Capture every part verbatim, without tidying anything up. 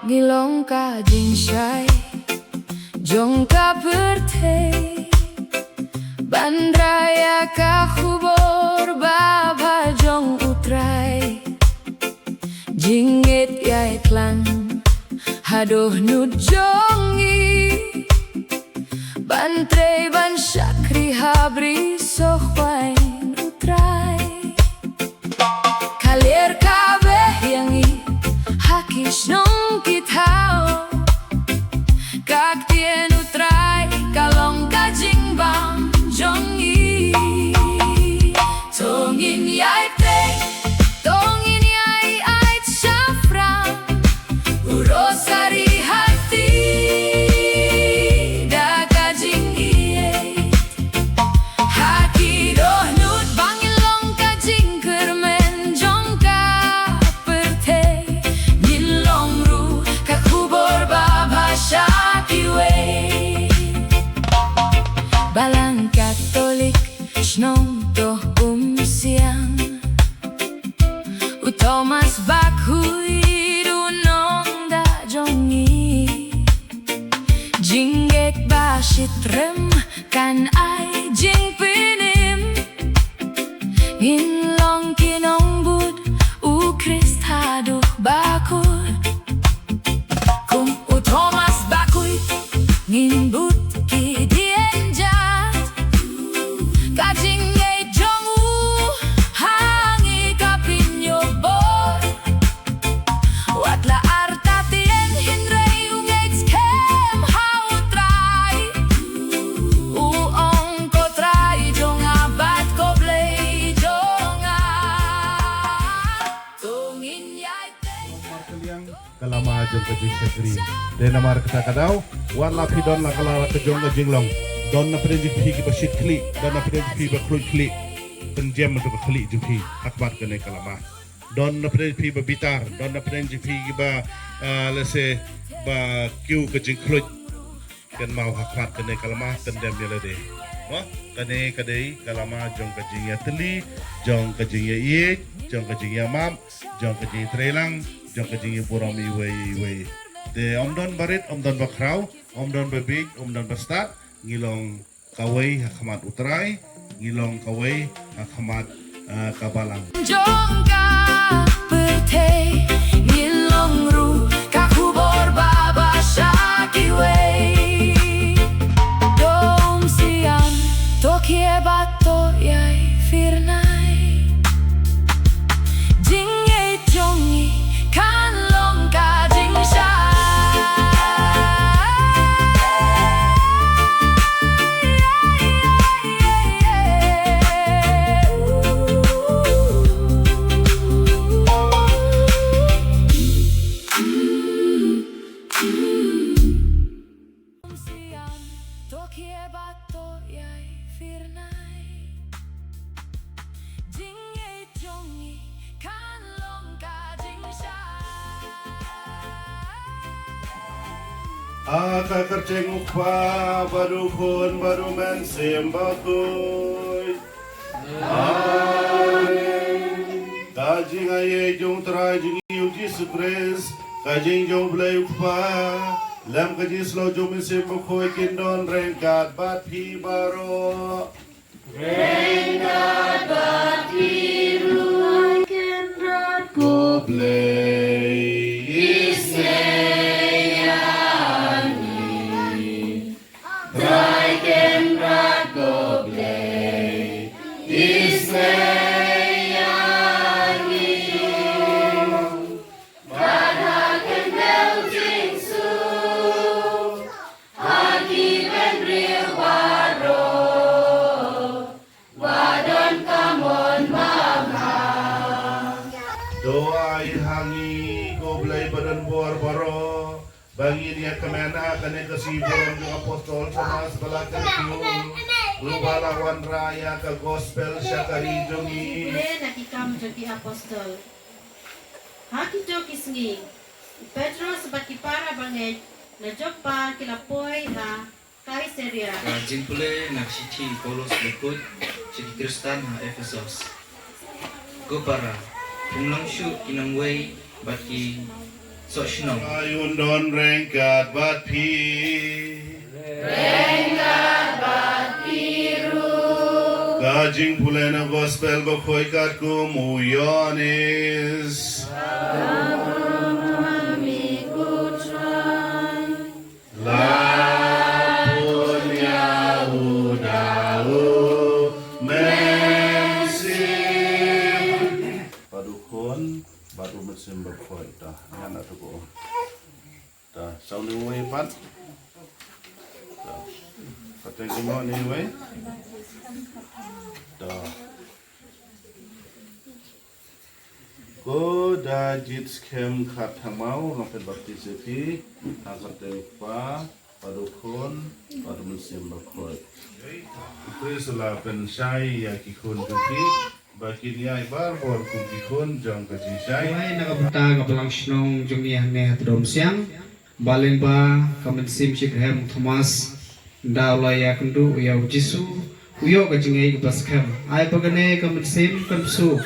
Ngi long ka jingshai jong ka pyrthei ban rai ïa ka khubor babha jong U Trai. Jingngeit ïai klang haduh nud jong ngi ban trei ban shakri ha bri sohwaiñ U Trai. Ka ler ka beh ïa ngi ha ki shnong ki thaw. Ka ktien U Trai ka long ka jingbam jong ngi. To ngin ïai trei, to ngin ïai ait shaphrang u rosari hati da ka jingïeit. Ha ki dohnud ba ngin long ka jingkyrmen jong ka pyrthei, ngin long ruh ka khubor babha sha kiwei. Balang Katholik shnong Tohumsiang, U Thomas Bakhuid u nongda jong ngi. Jingngeit ba shitrhem kan ai jingpynim. Ngin long ki nongbud U Khrist haduh ba kut. Kum U Thomas Bakhuid ngin bud ki dienjat. Ka jingngeit jong u ha ngi ka pynïoh bor. Wat la artatien hynrei u ngeit skhem ha U Trai. U ong, Ko Trai jong nga bad ko Blei jong nga. To ngin ïai trei. Ka lama jong ka jingshakri. Dei namar kata ka daw, wat la phi don la ka la ka jong ka jinglong. Don na pdeng jong phi kiba shit khlieh, don na pdeng jong phi ba khluit khlieh. Pynjem to ka khlieh jong phi ha khmat kane ka lama. Don na pdeng jong phi ba bitar, don na pdeng jong phi kiba, ah, lehse ba kiew ka jingkhluit. Kynmaw ha khmat kane ka lama, kyndem ïa lade. Mo, kane ka dei ka lama jong ka jingïatylli, jong ka jingïaieit, jong ka jingïamap, jong ka jingïatreilang, jong ka jingïaburom iwei ïa iwei. Te ym don ba rit, ym don ba khraw, ym don ba bieit, ym don ba stad, ngi long kawei ha khmat U Trai, ngi long kawei ha khmat, ah, ka balang. Jong ka pyrthei, ngin long ruh ka khubor babha sha kiwei. To um siam, to khie bad to ïai phyrnai. Jingngeit jong ngi kan long ka jingshai. Siam, to khie bad to ïai phyrnai. Jingngeit jong ngi kan long ka jingshai. Ha ka kyrteng U Kpa bad U Khun bad U Mynsiem Bakhuid. Amen. Ka jingaiei jong U Trai jong ngi U Jisu Khrist, ka jingïeit jong U Blei U Kpa, lem ka jingïasyllok jong U Mynsiem Bakhuid kin don ryngkat bad phi baroh. Ryngkat bad phi ruh. Kynrad ko Blei, isynei ïa ngi. Trai Kynrad ko Blei, isynei ïa ngi. Bad ha kynthei jingsuk, ha ki bynriew baroh, wat don ka mon babha. To ai ha ngi Kmen ha kane ka sngi burom jong apostol Thomas ba la kyrkhu, u ba la wanrah ïa ka gospel sha ka ri jong ngi. Pule na ki Kam jong ki Apostol. Ha kito ki sngi, u Petros bad ki para bangeit na Joppa ki la poi ha Kaisaria. Ka jingpule na ka shithi u Paulus bakhuid sha ki Khristan ha Ephesos. Ko para, phim long shuh ki nongwei bad ki soh shnong. Ai un don ryngkat bad phi. Ryngkat bad phi ruh. Ka jingpule na gospel bakhuid katkum u Ïoannis. Lap un ïa u da u Mynsiem. Bad u Khun bad u Mynsiem Bakhuid. Ta, ïa na tu ko. Ta, saw ni wei pat. Ta. Pateng kumno ni wei. Ta. Ko da jied skhem khatthangmaw, nga pynbaptis ïa phi ha ka kyrteng u Kpa bad u Khun bad u Mynsiem Bakhuid. U Khrist u la pynshai ïa ki khun jong phi ba kin ïaid barabor kum ki khun jong ka jingshai. Wai na ka bynta ka balang shnong jong ngi hangne ha Tdong Siang. Ba lyngba ka mynsiem shitrhem Thomas, ynda u la ïakynduh ïa u Jisu, u ïoh ka jingngeit kaba skhem. Ai ba kane ka mynsiem kan pynsuh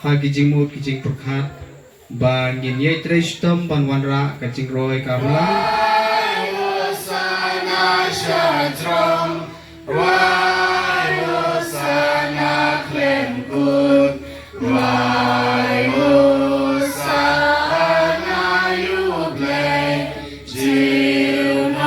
ha ki jingmut ki jingpyrkhat, ba ngin ïai trei shitom ban wanrah ka jingroi ka balang. Wai u sa na sha jrong. Wai u sa na khlem kut, wai u sa na ïa U Blei junom.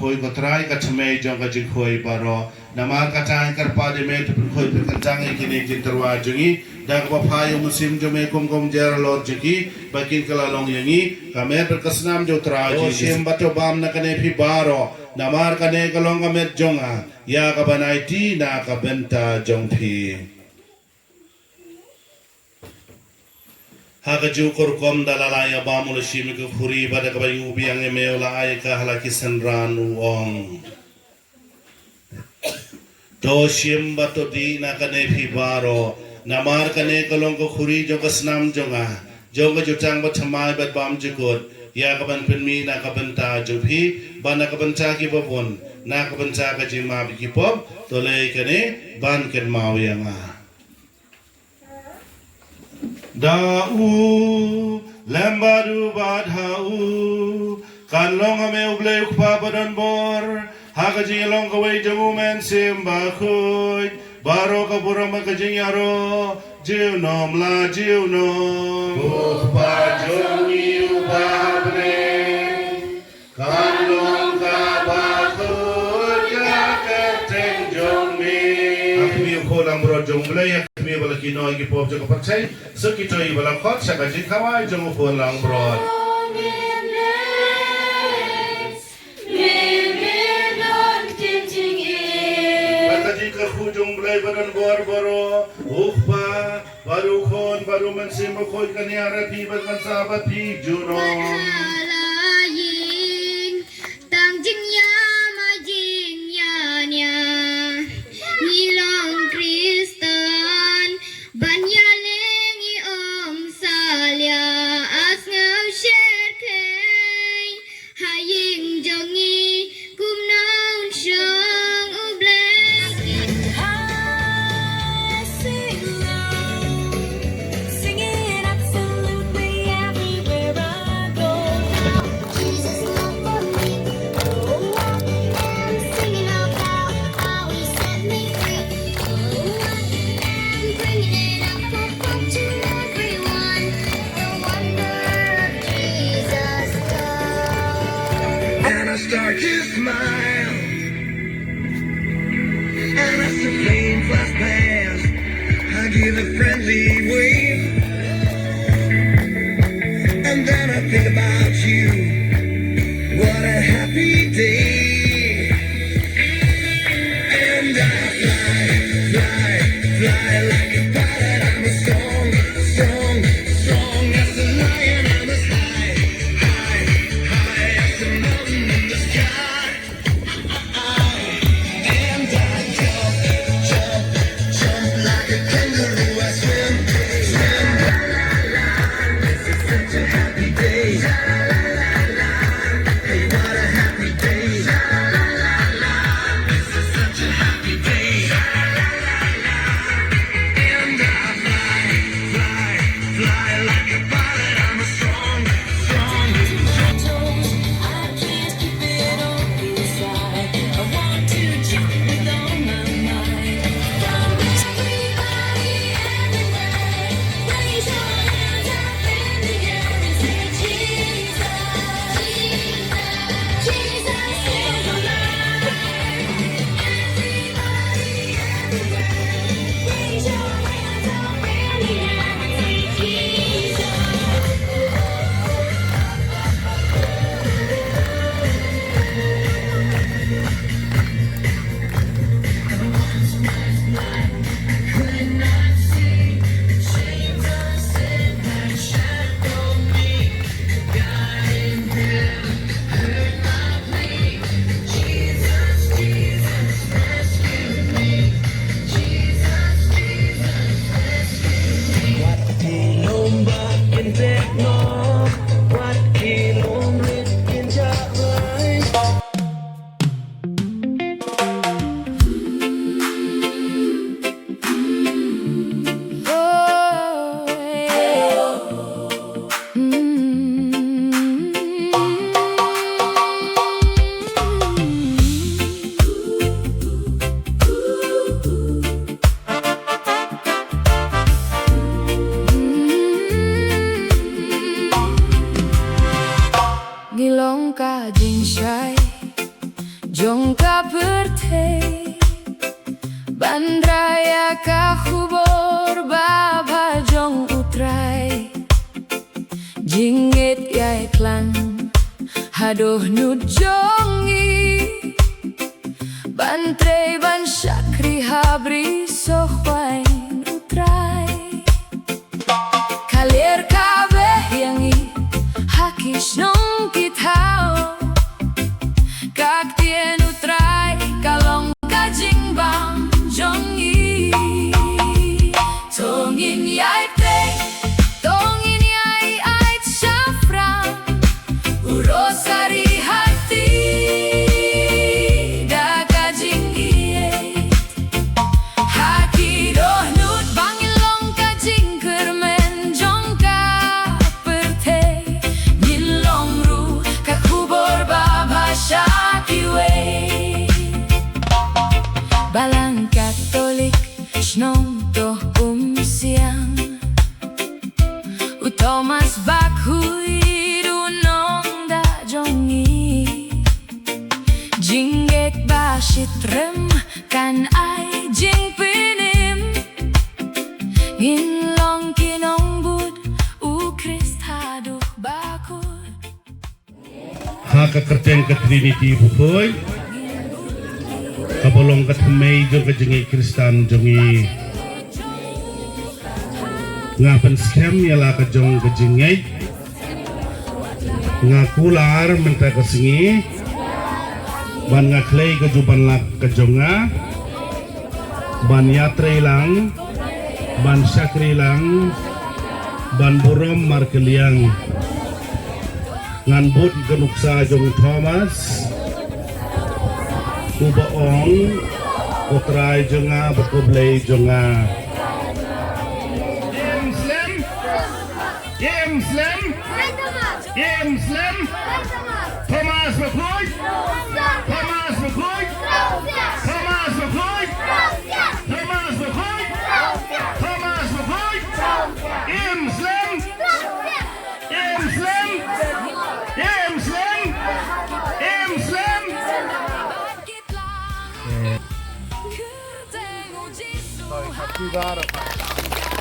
Khoi ko Trai ka thymmei jong ka jingkhoi baroh. Namar kata ngi kyrpad ïa me to pynkhoi pynkyntang ïa kine ki tyrwa jong ngi da kaba phah ïa u Mynsiem jong me kum ka jingïarap jong ki ba kin kylla long ïa ngi ka met bad ka snam jong U Trai Jisu. Shim bad to bam na kane phi baroh. Namar kane ka long ka met jong nga, ïa ka ban aiti na ka bynta jong phi. Ha kajuh ka rukom da la lah ïa bam u la shim ïa ka khuri bad da kaba ïuh biang ïa me u la ai ïa ka ha la ki synran u ong. To shim bad to dih na kane phi baroh, namar kane ka long ka khuri jong ka snam jong nga, jong ka jutang bathymmai bad bymjukut, ïa ka ban pynmih na ka bynta jong phi bad na ka bynta kiba bun, na ka bynta ka jingmap ïa ki pop. To leh kane ban kynmaw ïa nga. Da u lem bad u bad ha u kan long ha me U Blei U Kpa ba don bor, ha ka jinglong kawei jong u Mynsiem Bakhuid, baroh ka burom bad ka jingïaroh junom la junom. U Kpa jong ngi uba ha bneng, kan long kaba khuid ka kyrteng jong me. Ha khmih u khun langbrot jong U Blei, ha khmih ba la kynnoh ïa ki pop jong ka pyrthei, sa kito kiba la khot sha ka jingkhawai jong u khun langbrot. Bad ka jingkyrkhu jong U Blei ba don bor baroh, U Kpa, bad u Khun, bad u Mynsiem Bakhuid kan ïarap ïa phi bad kan sah bad phi junom. Tang jingïam ha jingïania, ngi long Khristan, ban ïaleng i ong salia, a sngew sher kheiñ ha ïing jong ngi, kumno un shong U Blei. I sing loud, singing absolutely everywhere I go. Jesus, come for me. Oh, I'm singing about how he set me free. Oh, I'm bringing it up, up, up to everyone. The wonder of Jesus' love. And I start to smile. And as the plane flies past, I give a friendly wave. And then I think about you. What a happy day. And I fly, fly, fly like a pilot. I'm a strong, strong, strong as a lion. I'm as high, high, high as a mountain. Trai jong ka pyrthei, ban rai ïa ka khubor babha jong U Trai. Jingngeit ïai klang ha dohnud jong ngi, ban trei ban shakri ha bri sohwaiñ U Trai. Ka ler ka beh ïa ngi ha ki shnong ki thaw, ka ktien U Trai ka long ka jingbam jong ngi. To ngin ïai trei, to ngin ïai ïeit shaphrang, u rosari ha kti da ka jingïeit. Ha ki dohnud ba ngin long ka jingkyrmen jong ka pyrthei, ngin long ruh ka khubor babha sha kiwei. Balang Katholik shnong Tohumsiang, u Thomas Bakhuid u nongda jong ngi. Jingngeit ba shitrhem kan ai jingpynim, ngin long ki nongbud U Khrist haduh bakut. Ha ka kyrteng ka Trinity bakhuid, kaba long ka thymmei jong ka jingngeit Khristan jong ngi, nga pynskhem ïa la ka jong ka jingngeit. Nga kular mynta ka sngi ban nga khlei ka jubanlak ka jong nga, ban ïatrei lang, ban shakri lang, ban burom markylliang. Ngan bud ka nuksa jong Thomas, uba ong, Ko Trai jong nga bad Ko Blei jong nga. Im slem. Im slem. Im slem. Thomas Bakhuid. Thomas Bakhuid. Thomas Bakhuid. Thomas Bakhuid. Thomas Bakhuid. Im slem. Im slem. Im slem. Im slem. Sorry, happy birthday.